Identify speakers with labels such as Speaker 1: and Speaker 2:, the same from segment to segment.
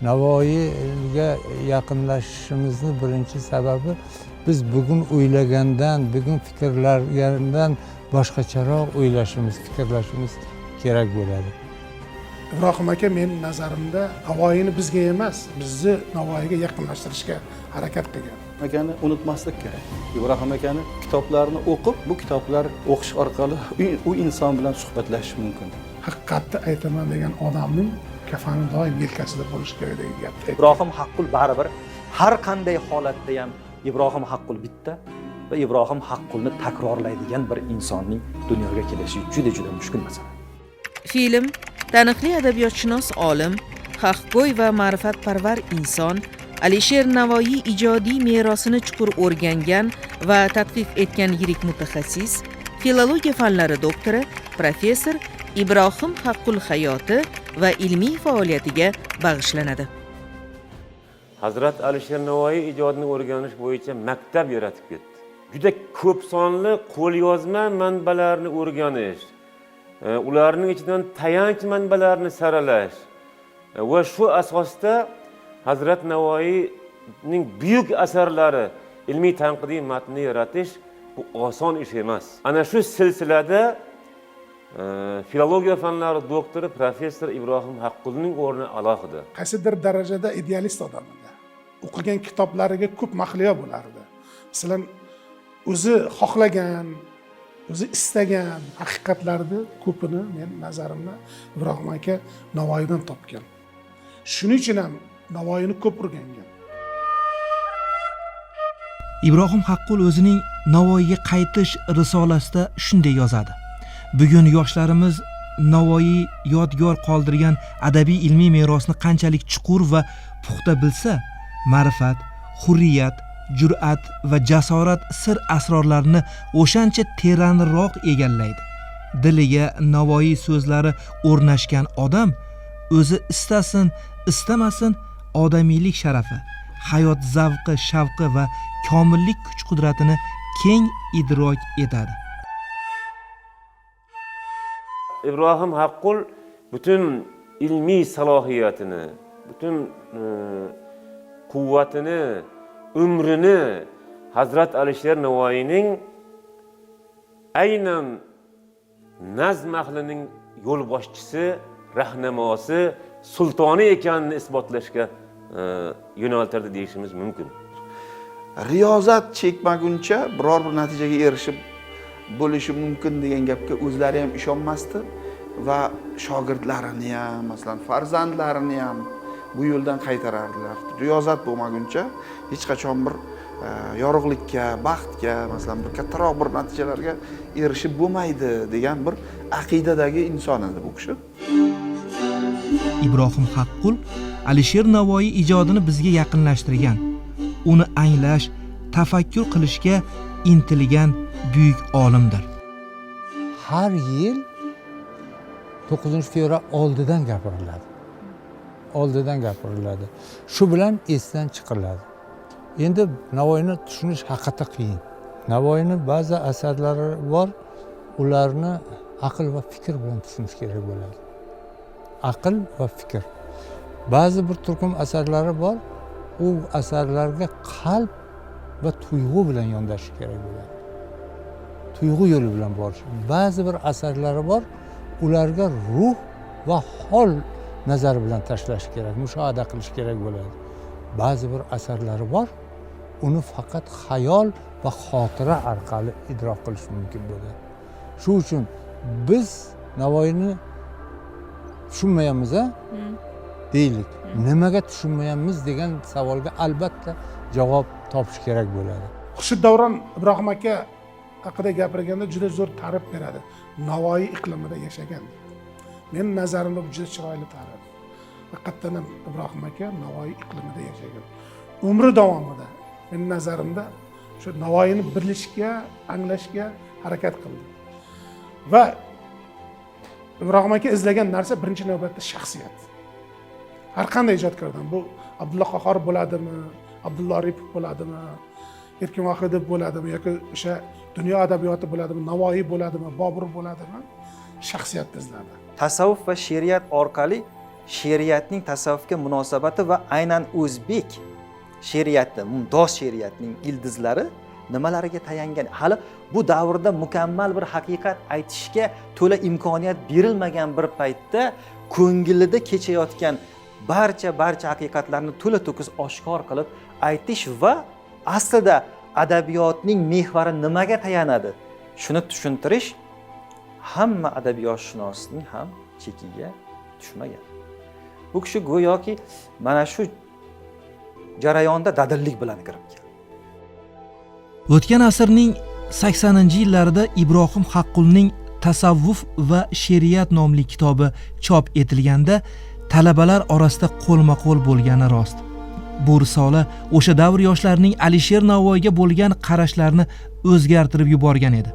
Speaker 1: Navoiyga yaqinlashishimizni birinchi sababi biz bugun o'ylagandan, bugun fikrlagandan boshqacharoq o'ylashimiz, fikrlashimiz kerak bo'ladi.
Speaker 2: Ibrohim aka meni nazarimda Navoiyni bizga emas, bizni Navoiyga yaqinlashtirishga harakat qilgan.
Speaker 3: Akani unutmaslik kerak. Ibrohim akani kitoblarini o'qib, bu kitoblar o'qish orqali u inson bilan suhbatlashish mumkin.
Speaker 2: Haqiqatni aytaman degan odamning kafani doim yelkasida bo'lishi kerak degan gapni aytgan.
Speaker 4: Ibrohim Haqqul baribir har qanday holatda ham Ibrohim Haqqul bitta va Ibrohim Haqqulni takrorlaydigan bir insonning dunyoga kelishi juda juda mushkul masala.
Speaker 5: Film taniqli adabiyotshunos olim, haqgo'y va ma'rifatparvar inson Alisher Navoiy ijodiy merosini chuqur o'rgangan va tadqiq etgan yirik mutaxassis, filologiya fanlari doktori, professor Ibrohim Haqqul hayoti va ilmiy faoliyatiga bag'ishlanadi.
Speaker 6: Hazrat Alisher Navoiy ijodini o'rganish bo'yicha maktab yaratib ketdi. Juda ko'p sonli qo'lyozma manbalarni o'rganish, ularning ichidan tayanch manbalarni saralash va shu asosda Hazrat Navoiyning buyuk asarlari ilmiy tanqidiy matnini yaratish bu oson ish emas. Ana shu silsilada filologiya fanlari doktori, professor Ibrohim Haqqulning o'rni alohida.
Speaker 2: Qaysidir darajada idealist odam edi. O'qigan kitoblariga ko'p mahliyo bo'lardi. Masalan, o'zi xohlagan, o'zi istagan haqiqatlarni ko'pini men nazarimda Ibrohim aka Navoiydan topgan. Shuning uchun ham Navoiyni ko'p o'rgangan.
Speaker 7: Ibrohim Haqqul o'zining Navoiyga qaytish risolasida shunday yozadi: bugun yoshlarimiz Navoiy yodgor qoldirgan adabiy ilmiy merosni qanchalik chuqur va puxta bilsa, ma'rifat, hurriyat, jur'at va jasorat sir asrorlarini o'shancha teranroq egallaydi. Diliga Navoiy so'zlari o'rnashgan odam o'zi istasin istamasin odamiylik sharafi, hayot zavqi, shavqi va komillik kuch qudratini keng idrok etadi.
Speaker 6: Ibrohim Haqqul butun ilmiy salohiyatini, butun quvvatini, umrini Hazrat Alisher Navoiyning aynan nazm ahlining yo'lboshchisi, rahnamosi, sultoni ekanini isbotlashga yo'naltirdi deyishimiz mumkin.
Speaker 8: Riyozat chekmaguncha biror bir natijaga erishib bo'lishi mumkin degan gapga o'zlari ham ishonmasdi va shogirdlarini ham, masalan, farzandlarini ham bu yo'ldan qaytarardilar. Riyozat bo'lmaguncha hech qachon bir yorug'likka, baxtga, masalan, bir kattaroq bir natijalarga erishib bo'lmaydi degan bir aqidadagi inson edi bu kishi.
Speaker 7: Ibrohim Haqqul Alisher Navoiy ijodini bizga yaqinlashtirgan, uni anglash, tafakkur qilishga intilgan buyuk olimdir.
Speaker 1: Har yil 9 fevral oldidan gapiriladi, oldidan gapiriladi, shu bilan esdan chiqariladi. Endi Navoiyni tushunish haqiqatda qiyin. Navoiyni ba'zi asarlari bor, ularni aql va fikr bilan tushunish kerak bo'ladi, aql va fikr. Ba'zi bir turkum asarlari bor, u asarlarga qalb va tuyg'u bilan yondashish kerak bo'ladi, tuyg'u yo'li bilan borish. Ba'zi bir asarlari bor, ularga ruh va hol nazari bilan tashlash kerak, mushohada qilish kerak bo'ladi. Ba'zi bir asarlari bor, uni faqat xayol va xotira orqali idrok qilish mumkin bo'ladi. Shu uchun biz Navoiyni tushunmayapmiz a deylik. Nimaga tushunmayapmiz degan savolga albatta javob topish kerak bo'ladi.
Speaker 2: Xurshid Davron Ibrohim aka haqida gapirganda juda zo'r ta'rif beradi: Navoiy iqlimida yashagan. Meni nazarimda bu juda chiroyli ta'rif. Haqiqatdan ham Ibrohim aka Navoiy iqlimida yashagan. Umri davomida, meni nazarimda, shu Navoiyni bilishga, anglashga harakat qildi. Va Ibrohim aka izlagan narsa birinchi navbatda shaxsiyat. Har qanday ijodkordan, bu Abdulla Qahhor bo'ladimi, Abdulla Oripov bo'ladimi, Erkin Vohidov bo'ladimi yoki o'sha dunyo adabiyoti bo'ladimi, Navoiy bo'ladimi, Bobur bo'ladimi, shaxsiyatni izladi.
Speaker 4: Tasavvuf va she'riyat orqali She'riyatning tasavvufga munosabati va aynan o'zbek she'riyati, mumtoz she'riyatning ildizlari nimalariga tayangan? Hali bu davrda mukammal bir haqiqat aytishga to'la imkoniyat berilmagan bir paytda ko'ngilida kechayotgan barcha haqiqatlarni to'la to'kis oshkor qilib aytish va aslida adabiyotning mehvari nimaga tayanadi, shuni tushuntirish hamma adabiyotshunosning ham chekiga tushmagan. Bu kishi go'yoki mana shu jarayonda dadillik bilan kirib keldi.
Speaker 7: O'tgan asrning 80-yillarida Ibrohim Haqqulning Tasavvuf va she'riyat nomli kitobi chop etilganda talabalar orasida qo'lma-qo'l bo'lgani rost. Bu risola o'sha davr yoshlarining Alisher Navoiyga bo'lgan qarashlarini o'zgartirib yuborgan edi.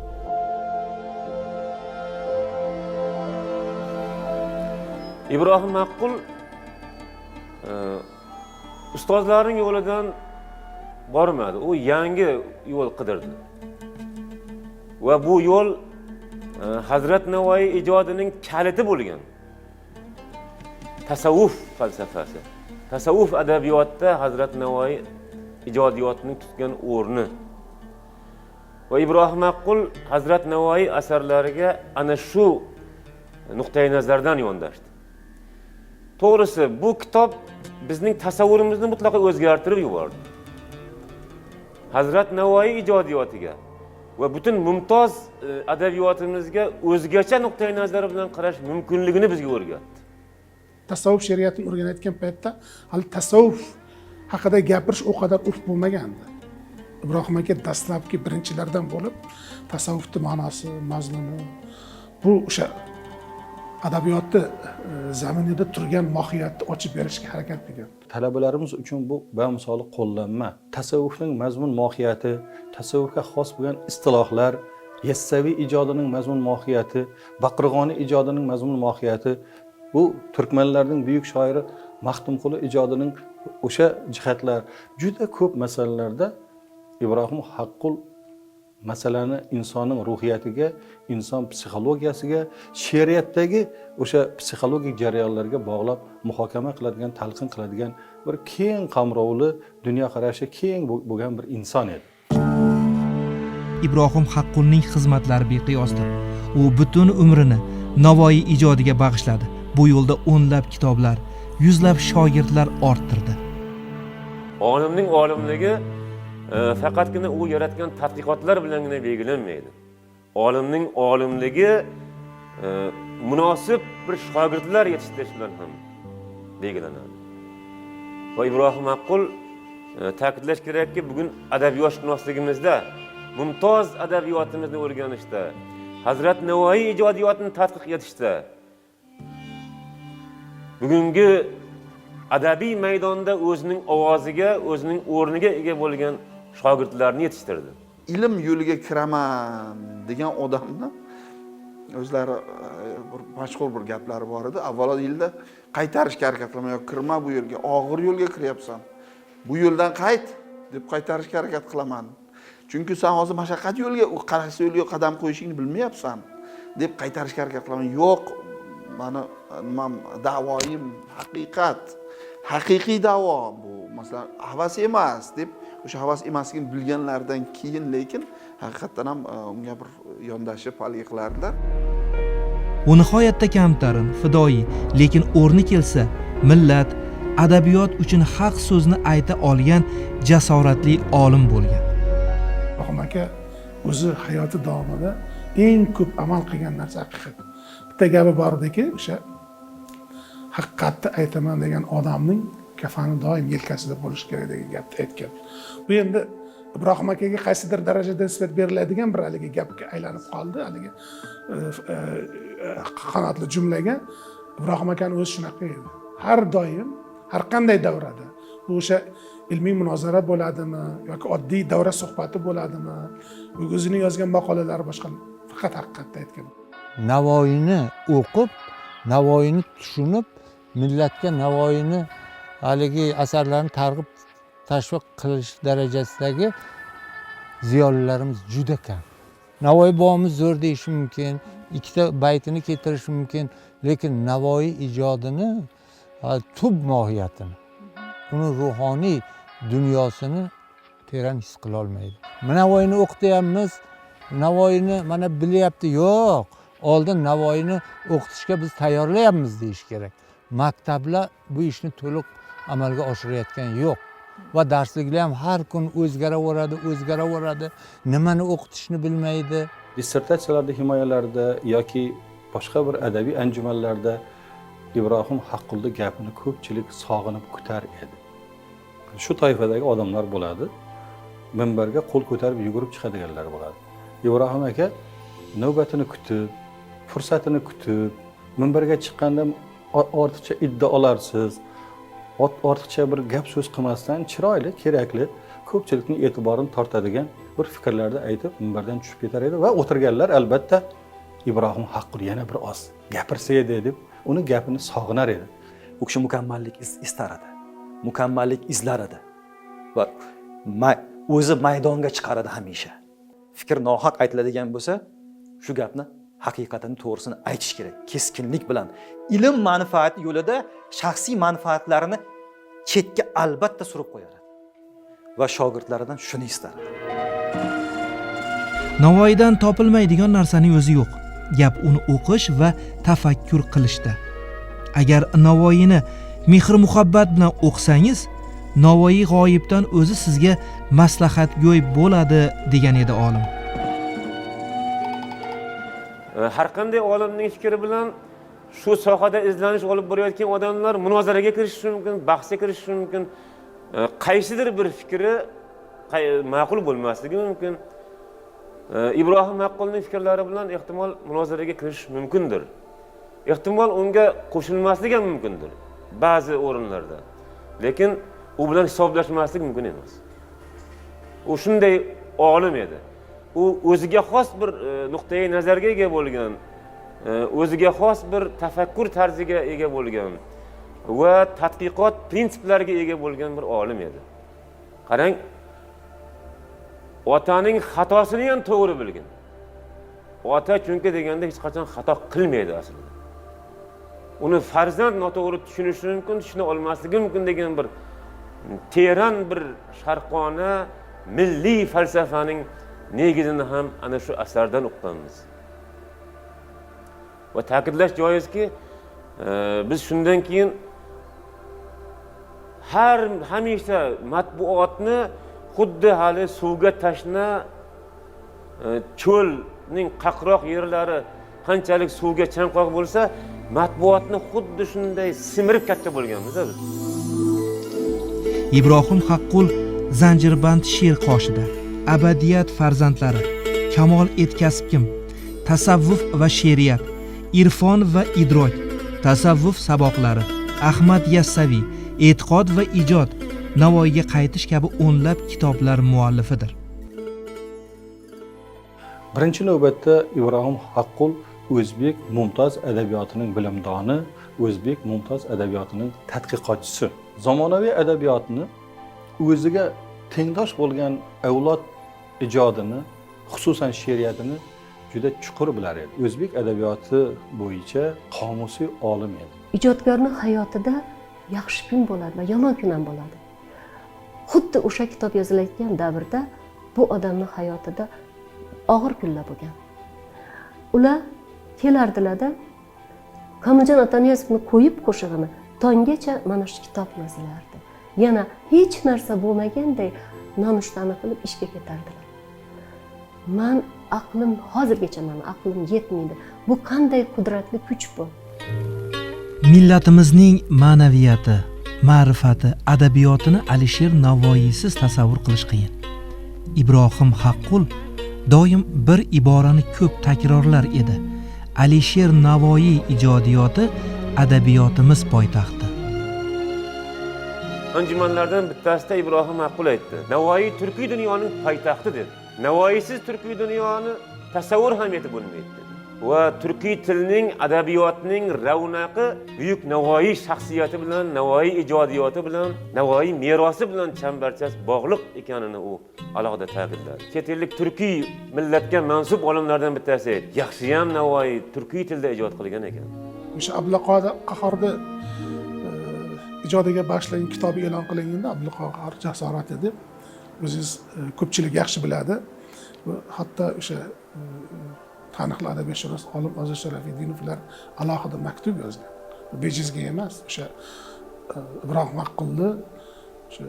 Speaker 6: Ibrohim Haqqul ustozlarining yo'lidan bormadi. U yangi yo'l qidirdi. Va bu yo'l Hazrat Navoiy ijodining kaliti bo'lgan tasavvuf falsafasi. Tasavvuf adabiyotda Hazrat Navoiy ijodiyotining tutgan o'rni. Va Ibrohim Haqqul Hazrat Navoiy asarlariga ana shu nuqtai nazardan yondashdi. To'g'risi, bu kitob bizning tasavvurimizni mutlaqo o'zgartirib yubordi. Hazrat Navoiy ijodiyotiga va butun mumtoz adabiyotimizga o'zgacha nuqtai nazar bilan qarash mumkinligini bizga o'rgatdi.
Speaker 2: Tasavvuf she'riyatini o'rganayotgan paytda hali tasavvuf haqida gapirish u qadar urf bo'lmagandi. Ibrohim aka dastlabki birinchilardan bo'lib tasavvufni ma'nosi, mazmuni, bu o'sha adabiyotni zaminida turgan mohiyatni ochib berishga harakat qilgan.
Speaker 3: Talabalarimiz uchun bu bamisoli qo'llanma. Tasavvufning mazmun mohiyati, tasavvufga xos bo'lgan istilohlar, Yassaviy ijodining mazmun mohiyati, Baqirg'oniy ijodining mazmun mohiyati, bu turkmanlarning buyuk shoiri Maxtumquli ijodining o'sha jihatlar, juda ko'p masalalarda Ibrohim Haqqul masalani insonning ruhiyatiga, inson psixologiyasiga, she'riyatdagi o'sha psixologik jarayonlarga bog'lab muhokama qiladigan, talqin qiladigan bir keng qamrovli, dunyoqarashi keng bo'lgan bir inson edi.
Speaker 7: Ibrohim Haqqulning xizmatlari beqiyosdir. U butun umrini Navoiy ijodiga bag'ishladi. Bu yo'lda o'nlab kitoblar, yuzlab shogirdlar orttirdi.
Speaker 6: Olimning olimligi faqatgina u yaratgan tadqiqotlar bilangina belgilanmaydi. Olimning olimligi munosib bir shogirdlar yetishtirish bilan ham belgilanadi. Va Ibrohim Haqqul ta'kidlash kerakki, bugun adabiyotshunosligimizda, mumtoz adabiyotimizni o'rganishda, Hazrat Navoiy ijodiyotini tadqiq etishda, bugungi adabiy maydonda o'zining ovoziga, o'zining o'rniga ega bo'lgan shogirdlarni yetishtirdi.
Speaker 8: Ilm yo'liga kiraman degan odamni o'zlari bir mashhur bir gaplari bor edi. Avvalo yilda qaytarishga harakat qilaman, yo'q kirma bu yo'lga, og'ir yo'lga kiryapsan. Bu yo'ldan qayt deb qaytarishga harakat qilaman. Chunki sen hozir mashaqqat yo'lga, qaysi yo'lga qadam qo'yishingni bilmayapsan deb qaytarishga harakat qilaman. Yo'q, mani nimam da'voyim haqiqat. Haqiqiy da'vo bu. Masalan, havas emas deb o'sha havas emasligini bilganlaridan keyin lekin haqiqatdan ham unga bir yondashib haligi qilardilar.
Speaker 7: U nihoyatda kamtarin, fidoyi, lekin o'rni kelsa millat, adabiyot uchun haq so'zni ayta olgan jasoratli olim bo'lgan.
Speaker 2: Ibrohim aka o'zi hayoti davomida eng ko'p amal qilgan narsa haqiqat. Bitta gapi bor ediki, o'sha haqiqatni aytaman degan odamning kafani doim yelkasida bo'lishi kerak degan gapni aytgan. Bu endi Ibrohim akaga qaysidir darajada nisbat beriladigan bir haligi gapga aylanib qoldi, haligi qanotli jumlaga. Ibrohim akani o'zi shunaqa edi. Har doim, har qanday davrada, bu o'sha ilmiy munozara bo'ladimi yoki oddiy davra suhbati bo'ladimi, o'zining yozgan maqolalari boshqa, faqat haqiqatni aytgan.
Speaker 1: Navoiyni o'qib, Navoiyni tushunib, millatga Navoiyni haligi asarlarini targ'ib tashviq qilish darajasidagi ziyolilarimiz juda kam. Navoiy bobomiz zo'r deyish mumkin, ikkita baytini keltirish mumkin, lekin Navoiy ijodini Tub mohiyatini, uni ruhoniy dunyosini teran his qilolmaydi. Navoiyni o'qityapmiz, Navoiyni mana bilyapti, yo'q, oldin Navoiyni o'qitishga biz tayyorlayapmiz deyish kerak. Maktablar bu ishni to'liq amalga oshirayotgan yo'q va darsliklar ham har kun o'zgaraveradi, o'zgaraveradi, nimani o'qitishni bilmaydi.
Speaker 3: Dissertatsiyalarda, himoyalarda yoki boshqa bir adabiy anjumanlarda Ibrohim Haqqulni gapini ko'pchilik sog'inib kutar edi. Shu toifadagi odamlar bo'ladi, minbarga qo'l ko'tarib yugurib chiqadiganlar bo'ladi. Ibrohim aka navbatini kutib, fursatini kutib, minbarga chiqqanda ortiqcha iddaolarsiz, ortiqcha bir gap so'z qilmasdan chiroyli, kerakli, ko'pchilikning e'tiborini tortadigan bir fikrlarni aytib minbardan tushib ketar edi va o'tirganlar albatta Ibrohim Haqqul yana bir oz gapirsa edi deb uni gapini sog'inar edi.
Speaker 4: U kishi mukammallik istar edi, mukammallik izlar edi va o'zi maydonga chiqaradi hamisha. Fikr nohaq aytiladigan bo'lsa, shu gapni haqiqatini, to'g'risini aytish kerak, keskinlik bilan. Ilm manfaati yo'lida shaxsiy manfaatlarini chetga albatta surib qo'yar edi va shogirdlaridan shuni istar edi.
Speaker 7: Navoiydan topilmaydigan narsaning o'zi yo'q. Gap uni o'qish va tafakkur qilishda. Agar Navoiyni mehr-muhabbat bilan o'qisangiz, Navoiy g'oyibdan o'zi sizga maslahatgo'y bo'ladi degan edi olim.
Speaker 6: Har qanday olimning fikri bilan shu sohada izlanish olib borayotgan odamlar munozaraga kirishishi mumkin, bahsga kirishishi mumkin. Qaysidir bir fikri ma'qul bo'lmasligi mumkin. Ibrohim Haqqulning fikrlari bilan ehtimol munozaraga kirishish mumkindir. Ehtimol unga qo'shilmaslik ham mumkindir ba'zi o'rinlarda. Lekin u bilan hisoblashmaslik mumkin emas. U shunday olim edi. U o'ziga xos bir nuqtai nazarga ega bo'lgan, o'ziga xos bir tafakkur tarziga ega bo'lgan va tadqiqot prinsiplariga ega bo'lgan bir olim edi. Qarang, otaning xatosini ham to'g'ri bilgan. Ota chunki deganda hech qachon xato qilmaydi aslida. Uni farzand noto'g'ri tushunishi mumkin, tushuna olmasligi mumkin degan bir teran bir sharqona milliy falsafaning negizini ham ana shu asardan uqqanmiz. Va ta'kidlash joizki, biz shundan keyin har hamisha matbuotni xuddi hali suvga tashna cho'lning qaqroq yerlari qanchalik suvga chanqoq bo'lsa, matbuotni xuddi shunday simirib katta bo'lganmiz biz.
Speaker 7: Ibrohim Haqqul zanjirband sher qoshida, abadiyat farzandlari, kamol etkazib kim, tasavvuf va she'riyat, irfon va idrok, tasavvuf saboqlari, Ahmad Yassaviy, e'tiqod va ijod, Navoiyga qaytish kabi o'nlab kitoblar muallifidir.
Speaker 3: Birinchi navbatda Ibrohim Haqqul o'zbek mumtoz adabiyotining bilimdoni, o'zbek mumtoz adabiyotining tadqiqotchisi. Zamonaviy adabiyotni o'ziga tengdosh bo'lgan avlod ijodini, xususan she'riyatini juda chuqur bilar edi. O'zbek adabiyoti bo'yicha qomusiy olim edi.
Speaker 9: Ijodkorning hayotida yaxshi kun bo'ladi va yomon kun ham bo'ladi. Xuddi o'sha kitob yozilayotgan davrda bu odamning hayotida og'ir kunlar bo'lgan. Ular kelardilarda, Komiljon Otaniyazovni qo'yib qo'shig'ini tonggacha mana shu kitob yozilardi. Yana hech narsa bo'lmaganday nonushtani qilib ishga ketardilar. Man aqlim hozirgacha mani aqlim yetmaydi. Bu qanday qudratli kuch bu?
Speaker 7: Millatimizning ma'naviyati, ma'rifati, adabiyotini Alisher Navoiysiz tasavvur qilish qiyin. Ibrohim Haqqul doim bir iborani ko'p takrorlar edi. Alisher Navoiy ijodiyoti adabiyotimiz poytaxti.
Speaker 6: Anjumanlardan bittasida Ibrohim Haqqul aytdi: Navoiy turkiy dunyoning poytaxti dedi. Navoiysiz turkiy dunyoni tasavvur ham etib bo'lmaydi dedi. Va turkiy tilning, adabiyotning ravnaqi buyuk Navoiy shaxsiyati bilan, Navoiy ijodiyoti bilan, Navoiy merosi bilan chambarchas bog'liq ekanini u alohida ta'kidladi. Chet ellik turkiy millatga mansub olimlardan bittasi aytdi: yaxshiyam Navoiy turkiy tilda ijod qilgan ekan.
Speaker 2: O'sha Abdulla Qahhorni ijodiga bag'ishlangan kitobi e'lon qilinganda, Abdulla Qahhor jasorati deb, o'zingiz ko'pchilik yaxshi biladi. Hatto o'sha taniqli adabiyotshunos olim Ozod Sharafiddinovlar alohida maktub yozgan. Bejizga emas, o'sha Ibrohim Haqqulni o'sha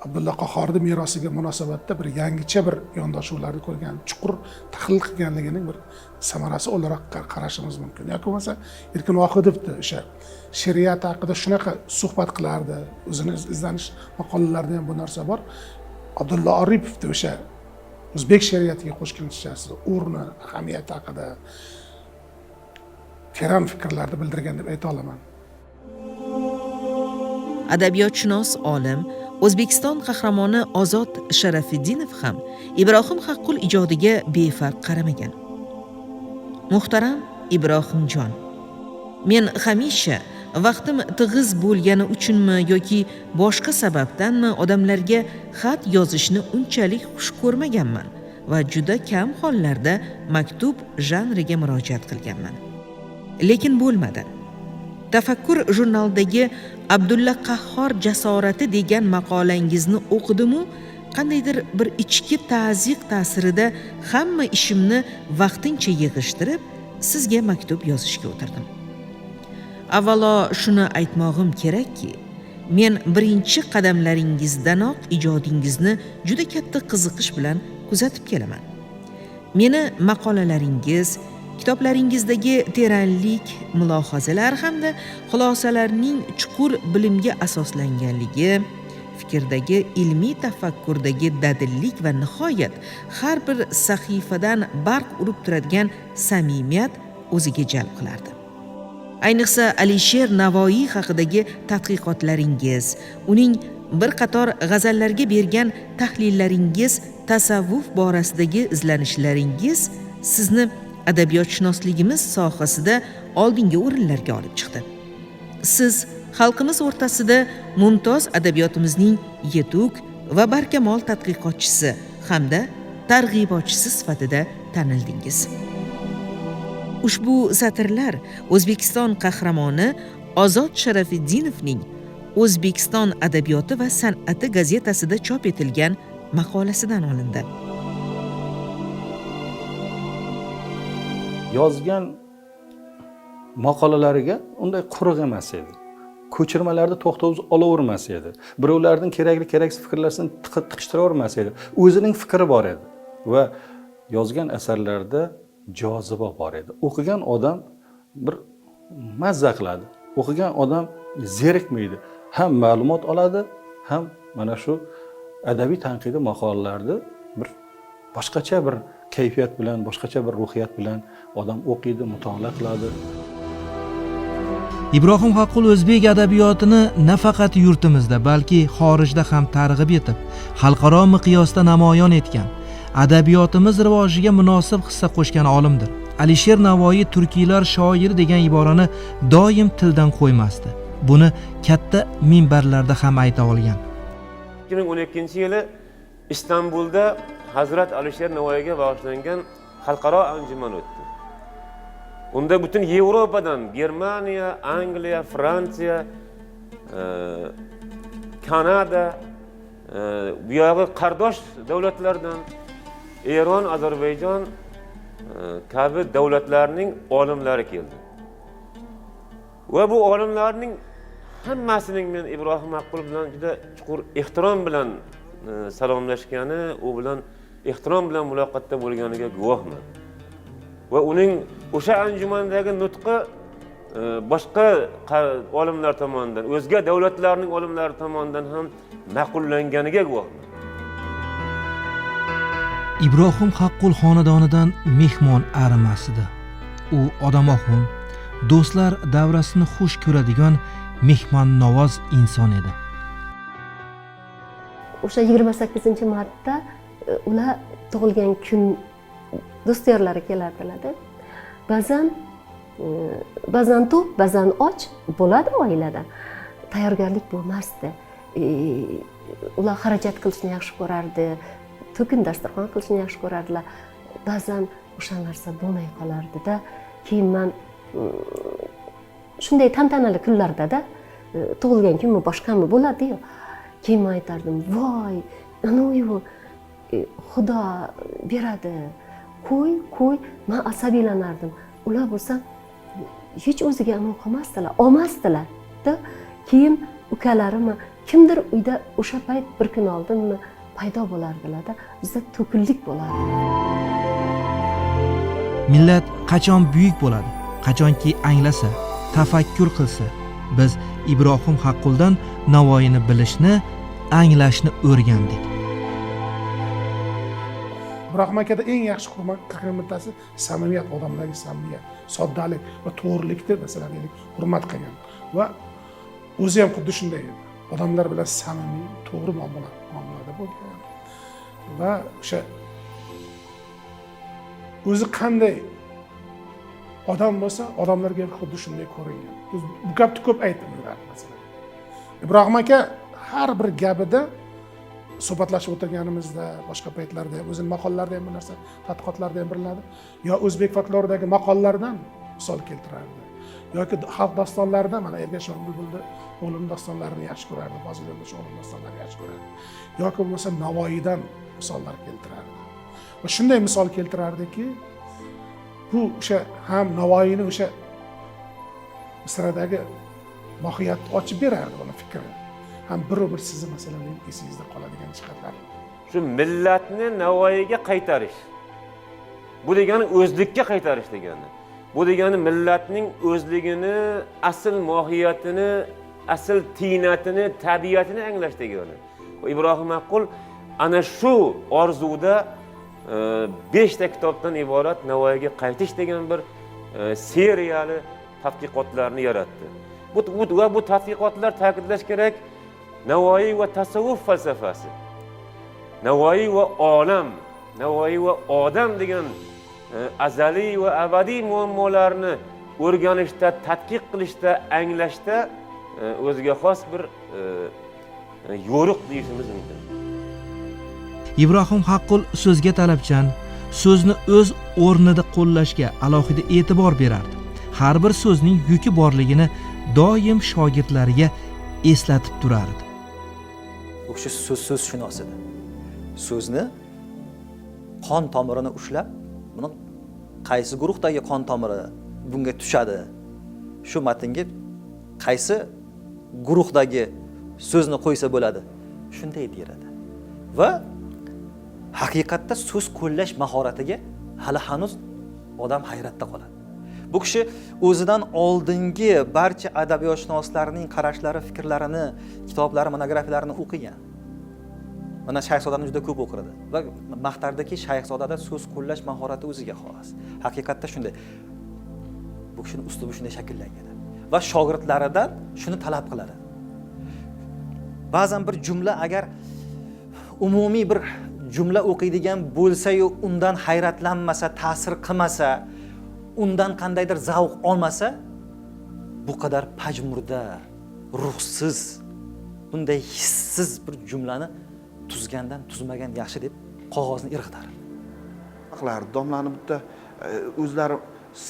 Speaker 2: Abdulla Qahhorni merosiga munosabatda bir yangicha bir yondashuvlarni ko'rgan, chuqur tahlil qilganligining bir samarasi o'laroq qarashimiz mumkin. Yoki bo'lmasa Erkin Vohidovni o'sha she'riyat haqida shunaqa suhbat qilardi, o'zini izlanish maqolalarida ham bu narsa bor. Abdulla Oripovni o'sha o'zbek she'riyatiga qo'shgan hissasi, o'rni, ahamiyati haqida teran fikrlarni bildirgan deb ayta olaman.
Speaker 5: Adabiyotshunos olim, O'zbekiston qahramoni Ozod Sharafiddinov ham Ibrohim Haqqul ijodiga befarq qaramagan. Muhtaram Ibrohimjon, men hamisha vaqtim tig'iz bo'lgani uchunmi yoki boshqa sababdanmi odamlarga xat yozishni unchalik xush ko'rmaganman va juda kam hollarda maktub janriga murojaat qilganman. Lekin bo'lmadi. Tafakkur jurnalidagi Abdulla Qahhor jasorati degan maqolangizni o'qidim-u, qandaydir bir ichki ta'ziq ta'sirida hamma ishimni vaqtincha yig'ishtirib, sizga maktub yozishga o'tirdim. Avvalo shuni aytmog'im kerakki, men birinchi qadamlaringizdanoq ijodingizni juda katta qiziqish bilan kuzatib kelaman. Meni maqolalaringiz, kitoblaringizdagi teranlik, mulohazalar hamda xulosalarning chuqur bilimga asoslanganligi, fikirdagi ilmiy tafakkurdagi dadillik va nihoyat har bir sahifadan barq urib turadigan samimiyat o'ziga jalb qilardi. Ayniqsa Alisher Navoiy haqidagi tadqiqotlaringiz, uning bir qator g'azallarga bergan tahlillaringiz, tasavvuf borasidagi izlanishlaringiz sizni adabiyotshunosligimiz sohasida oldingi o'rinlarga olib chiqdi. Siz xalqimiz o'rtasida mumtoz adabiyotimizning yetuk va barkamol tadqiqotchisi hamda targ'ibotchisi sifatida tanildingiz. Ushbu satrlar O'zbekiston qahramoni Ozod Sharafiddinovning O'zbekiston adabiyoti va san'ati gazetasida chop etilgan maqolasidan olindi.
Speaker 3: Yozgan maqolalariga unday quruq emas edi. Ko'chirmalarni to'xtovsiz olavermas edi. Birovlarning kerakli keraksiz fikrlarini tiqishtiravermas edi. O'zining fikri bor edi va yozgan asarlarida joziba bor edi. O'qigan odam bir mazza qiladi. O'qigan odam zerikmaydi. Ham ma'lumot oladi, ham mana shu adabiy tanqidiy maqolalarni bir boshqacha bir kayfiyat bilan, boshqacha bir ruhiyat bilan odam o'qiydi, mutolaa qiladi.
Speaker 7: Ibrohim Haqqul o'zbek adabiyotini nafaqat yurtimizda, balki xorijda ham targ'ib etib, xalqaro miqyosda namoyon etgan, adabiyotimiz rivojiga munosib hissa qo'shgan olimdir. Alisher Navoiy turkiylar shoiri degan iborani doim tildan qo'ymasdi. Buni katta minbarlarda ham ayta olgan.
Speaker 6: 2012-yili Istanbulda Hazrat Alisher Navoiyga bag'ishlangan xalqaro anjuman o'tdi. Unda butun Yevropadan Germaniya, Angliya, Fransiya, Kanada, bu yog'i qardosh davlatlardan Eron, Ozarbayjon kabi davlatlarning olimlari keldi. Va bu olimlarning hammasining men Ibrohim Haqqul bilan juda chuqur ehtirom bilan salomlashgani, u bilan ehtirom bilan muloqotda bo'lganiga guvohman. Va uning o'sha anjumandagi nutqi boshqa olimlar tomonidan, o'zga davlatlarning olimlari tomonidan ham ma'qullanganiga guvohman.
Speaker 7: Ibrohim Haqqul xonadonidan mehmon arimasdi. U odamoxun, do'stlar davrasini xush ko'radigan mehmonnovoz inson edi.
Speaker 9: O'sha 28-martda ular tug'ilgan kun do'styorlari kelardilar-da. Ba'zan to'q, ba'zan och bo'ladi oilada. Tayyorgarlik bo'lmasdi. Ular xarajat qilishni yaxshi ko'rardi, to'kin dasturxon qilishni yaxshi ko'rardilar. Ba'zan o'sha narsa bo'lmay qolardi-da. Keyin men shunday tantanali kunlarda-da Tug'ilgan kunmi, boshqami bo'ladi-yu. Keyin men aytardim, voy, anavi Xudo beradi, qo'y, qo'y. Men asabiylanardim. Ular bo'lsa hech o'ziga anavi qilmasdilar, olmasdilar. Keyin ukalarimmi, kimdir uyda o'sha payt bir kun oldinmi paydo bo'lardilar-da, bizda to'kinlik bo'lardi.
Speaker 7: Millat qachon buyuk bo'ladi? Qachonki anglasa, tafakkur qilsa. Biz Ibrohim Haqquldan Navoiyni bilishni, anglashni o'rgandik.
Speaker 2: Ibrohim akada eng yaxshi qilgan bittasi samimiyat, odamlarga samimiyat, soddalik va to'g'rilikni, masalan, deylik, hurmat qilgan. Va o'zi ham xuddi shunday edi. Odamlar bilan samimiy, to'g'ri muomalada bo'lgan. Va o'sha o'zi qanday odam bo'lsa, odamlarga ham xuddi shunday ko'ringan. Bu gapni ko'p aytib yurardi, masalan. Ibrohim aka har bir gapida suhbatlashib o'tirganimizda, boshqa paytlarda ham, o'zini maqolalarida ham bu narsa, tadqiqotlarda ham bilinadi. Yo o'zbek folkloridagi maqollardan misol keltirardi, yoki xalq dostonlaridan, mana Ergash Bulbulni o'g'lim dostonlarini yaxshi ko'rardi, Fozil Yo'ldosh o'g'lim dostonlarini yaxshi ko'rardi. Yoki bo'lmasa Navoiydan misollar keltirardi. Va shunday misol keltirardiki, bu o'sha ham Navoiyni o'sha misradagi mohiyatni ochib berardi, uni fikrini. Ham bir sizni masalan esingizda qoladigan jihatlar.
Speaker 6: Shu millatni Navoiyga qaytarish. Bu degani o'zlikka qaytarish degani. Bu degani millatning o'zligini, asl mohiyatini, asl tiynatini, tabiatini anglash degani. Ibrohim Haqqul ana shu orzuda 5 ta kitobdan iborat Navoiyga qaytish degan bir seriyali tadqiqotlarni yaratdi. Bu tadqiqotlar, ta'kidlash kerak, Navoiy va tasavvuf falsafasi, Navoiy va olam, Navoiy va odam degan azaliy va abadiy muammolarni o'rganishda, tadqiq qilishda, anglashda o'ziga xos bir yo'riq deyishimiz mumkin.
Speaker 7: Ibrohim Haqqul so'zga talabchan, so'zni o'z o'rnida qo'llashga alohida e'tibor berardi. Har bir so'zning yuki borligini doim shogirdlariga eslatib turardi.
Speaker 4: U kishi so'zshunos edi. So'zni qon tomirini ushlab, buni qaysi guruhdagi qon tomiri bunga tushadi, shu matnga qaysi guruhdagi so'zni qo'ysa bo'ladi, shunday deradi. Va haqiqatda so'z qo'llash mahoratiga hali hanuz odam hayratda qoladi. Bu kishi o'zidan oldingi barcha adabiyotshunoslarning qarashlari, fikrlarini, kitoblari, monografiyalarini o'qigan. Mana Shayxzodani juda ko'p o'qirdi va maqtardiki, Shayxzodada so'z qo'llash mahorati o'ziga xos. Haqiqatda shunday. Bu kishining uslubi shunday shakllangan va shogirdlaridan shuni talab qiladi. Ba'zan bir jumla agar umumiy bir jumla o'qiydigan bo'lsa-yu, undan hayratlanmasa, ta'sir qilmasa, undan qandaydir zavq olmasa, bu qadar pajmurda, ruhsiz, bunday hissiz bir jumlani tuzgandan tuzmagan yaxshi deb qog'ozni irg'itar.
Speaker 8: Domlani bitta o'zlari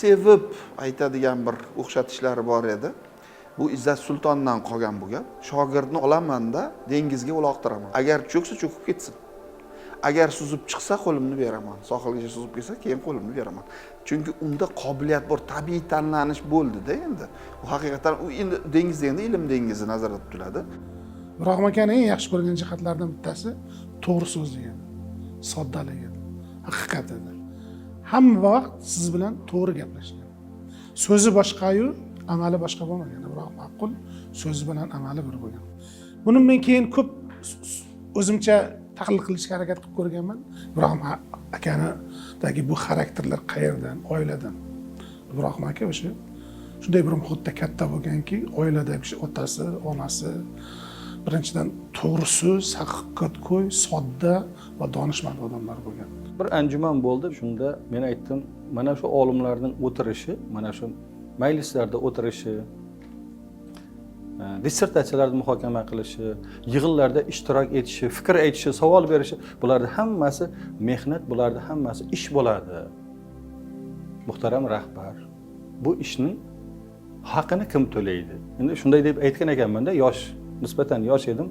Speaker 8: sevib aytadigan bir o'xshatishlari bor edi. Bu Izzat Sultondan qolgan bu gap. Shogirdni olamanda dengizga uloqtiraman. Agar cho'ksa cho'kib ketsin. Agar suzib chiqsa qo'limni beraman. Sohilgacha suzib kelsa keyin qo'limni beraman. Chunki unda qobiliyat bor, tabiiy tanlanish bo'ldi-da endi. U haqiqatan u endi dengiz deganda ilm dengizi nazarda tutiladi.
Speaker 2: Ibrohim akani eng yaxshi ko'rgan jihatlardan bittasi to'g'ri so'zligi, soddaligi, haqiqat edi. Hamma vaqt siz bilan to'g'ri gaplashgan. So'zi boshqa-yu, amali boshqa bo'lmagan. Ibrohim Haqqul so'zi bilan amali bir bo'lgan. Buni men keyin ko'p o'zimcha tahlil qilishga harakat qilib ko'rganman. Ibrohim akanidagi bu xarakterlar qayerdan? Oiladan. Ibrohim aka o'sha shunday bir muhitda katta bo'lganki, oilada o'sha otasi, onasi birinchidan to'g'ri so'z, haqiqatgo'y, sodda va donishmand odamlar bo'lgan.
Speaker 3: Bir anjuman bo'ldi, shunda men aytdim, mana shu olimlarning o'tirishi, mana shu majlislarda o'tirishi, dissertatsiyalarni muhokama qilishi, yig'inlarda ishtirok etishi, fikr aytishi, savol berishi, bularning hammasi mehnat, bularning hammasi ish bo'ladi. Muhtaram rahbar, bu ishning Haqini kim to'laydi? Endi shunday deb aytgan ekanmanda, yosh, nisbatan yosh edim.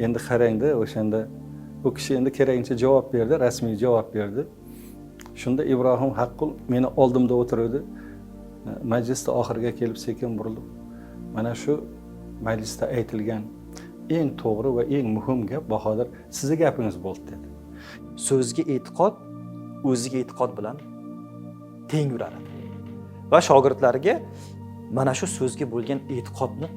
Speaker 3: Endi qarangda, o'shanda u kishi endi keragincha javob berdi, rasmiy javob berdi. Shunda Ibrohim Haqqul meni oldimda o'tiruvdi. Majlisda oxiriga kelib sekin burilib, mana shu majlisda aytilgan eng to'g'ri va eng muhim gap Bahodir sizni gapingiz bo'ldi dedi.
Speaker 4: So'zga e'tiqod o'ziga e'tiqod bilan teng yurar edi. Va shogirdlariga mana shu so'zga bo'lgan e'tiqodni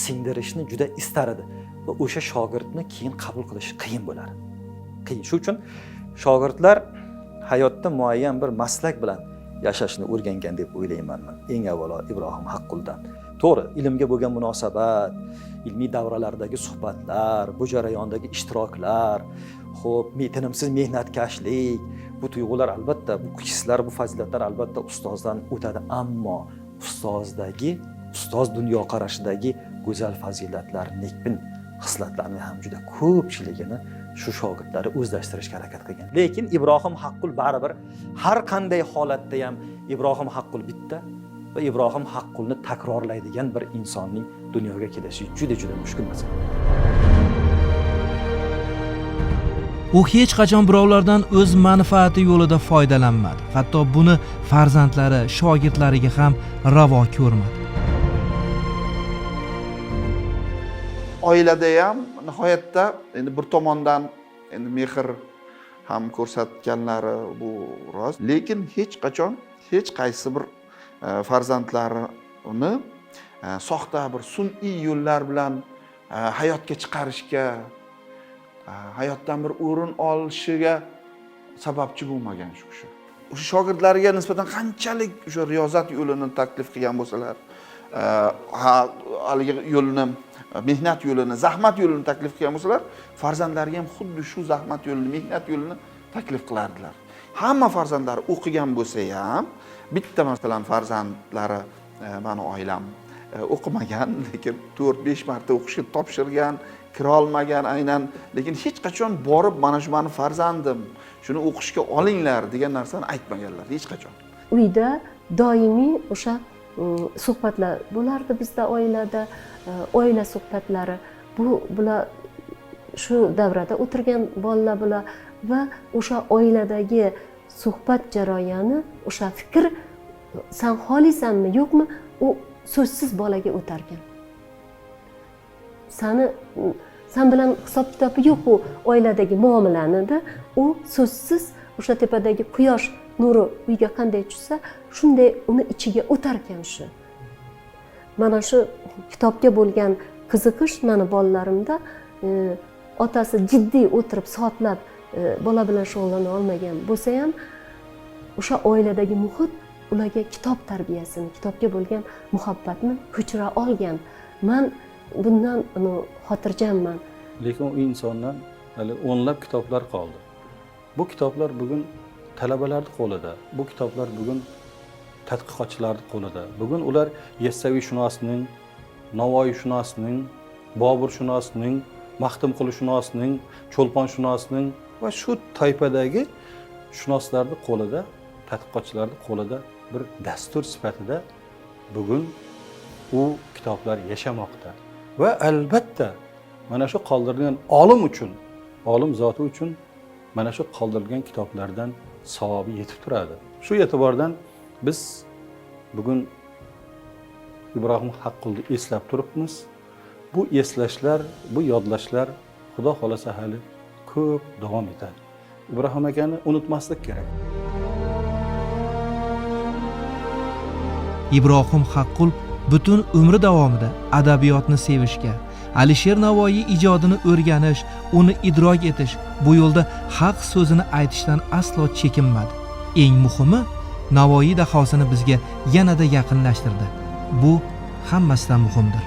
Speaker 4: singdirishni juda istar edi va o'sha shogirdni keyin qabul qilish qiyin bo'lar. Qiyin. Shu uchun shogirdlar hayotda muayyan bir maslak bilan yashashni o'rgangan deb o'ylayman men. Eng avvalo Ibrohim Haqquldan. To'g'ri, ilmga bo'lgan munosabat, ilmiy davralardagi suhbatlar, bu jarayondagi ishtiroklar, xo'p, tinimsiz mehnatkashlik, bu tuyg'ular albatta, bu hislar, bu fazilatlar albatta ustozdan o'tadi, ammo ustozdagi, ustoz dunyoqarashidagi go'zal fazilatlar, nekbin xislatlarni ham juda ko'pchiligini shu shogirdlari o'zlashtirishga harakat qilgan. Lekin Ibrohim Haqqul baribir har qanday holatda ham Ibrohim Haqqul bitta va Ibrohim Haqqulni takrorlaydigan bir insonning dunyoga kelishi juda juda mushkul masala.
Speaker 7: U hech qachon birovlardan o'z manfaati yo'lida foydalanmadi. Hatto buni farzandlari, shogirdlariga ham ravo ko'rmadi.
Speaker 8: Oilada ham nihoyatda endi bir tomondan endi mehr ham ko'rsatganlari bu rost, lekin hech qachon hech qaysi bir farzandlarini soxta bir sun'iy yo'llar bilan hayotga chiqarishga, hayotdan bir o'rin olishiga sababchi bo'lmagan shu kishi. O'sha shogirdlariga nisbatan qanchalik o'sha riyozat yo'lini taklif qilgan bo'lsalar, haligi yo'lni, mehnat yo'lini, zahmat yo'lini taklif qilgan bo'lsalar, farzandlariga ham xuddi shu zahmat yo'lini, mehnat yo'lini taklif qilardilar. Hamma farzandlari o'qigan bo'lsa ham, bitta masalan farzandlari, mani oilam o'qimagan, lekin 4-5 marta o'qishga topshirgan, kira olmagan aynan, lekin hech qachon borib mana shu meni farzandim, shuni o'qishga olinglar degan narsani aytmaganlar hech qachon.
Speaker 9: Uyda doimiy o'sha suhbatlar bo'lardi bizda oilada, oila suhbatlari. Bular shu davrada o'tirgan bolalar bular va o'sha oiladagi suhbat jarayoni, o'sha fikr san xohlaysanmi yo'qmi, u so'zsiz bolaga o'tarkan. San bilan hisob kitobi yo'q u oiladagi muomalanida, u so'zsiz o'sha tepadagi quyosh nuri uyga qanday tushsa, shunday uni ichiga o'tarkan shu. Mana shu kitobga bo'lgan qiziqish mani bolalarimda, otasi jiddiy o'tirib soatlab bola bilan shug'ullana olmagan bo'lsa ham, o'sha oiladagi muhit ularga kitob tarbiyasini, kitobga bo'lgan muhabbatni ko'chira olgan. Men bundan xotirjamman.
Speaker 3: Lekin u insondan hali o'nlab kitoblar qoldi. Bu kitoblar bugun talabalarning qo'lida, bu kitoblar bugun tadqiqotchilarning qo'lida. Bugun ular Yassaviyshunosning, Navoiyshunosning, Boburshunosning, Maxtumqulishunosning, Cho'lponshunosning va shu toifadagi shunoslarning qo'lida, tadqiqotchilarning qo'lida bir dastur sifatida bugun u kitoblar yashamoqda. Va albatta mana shu qoldirilgan olim uchun, olim zoti uchun mana shu qoldirilgan kitoblardan savobi yetib turadi. Shu e'tibordan biz bugun Ibrohim Haqqulni eslab turibmiz. Bu eslashlar, bu yodlashlar Xudo xolasa hali ko'p davom etadi. Ibrohim akani unutmaslik kerak.
Speaker 7: Ibrohim Haqqul butun umri davomida adabiyotni sevishga, Alisher Navoiy ijodini o'rganish, uni idrok etish, bu yo'lda haq so'zini aytishdan aslo chekinmadi. Eng muhimi, Navoiy dahosini bizga yanada yaqinlashtirdi. Bu hammasidan muhimdir.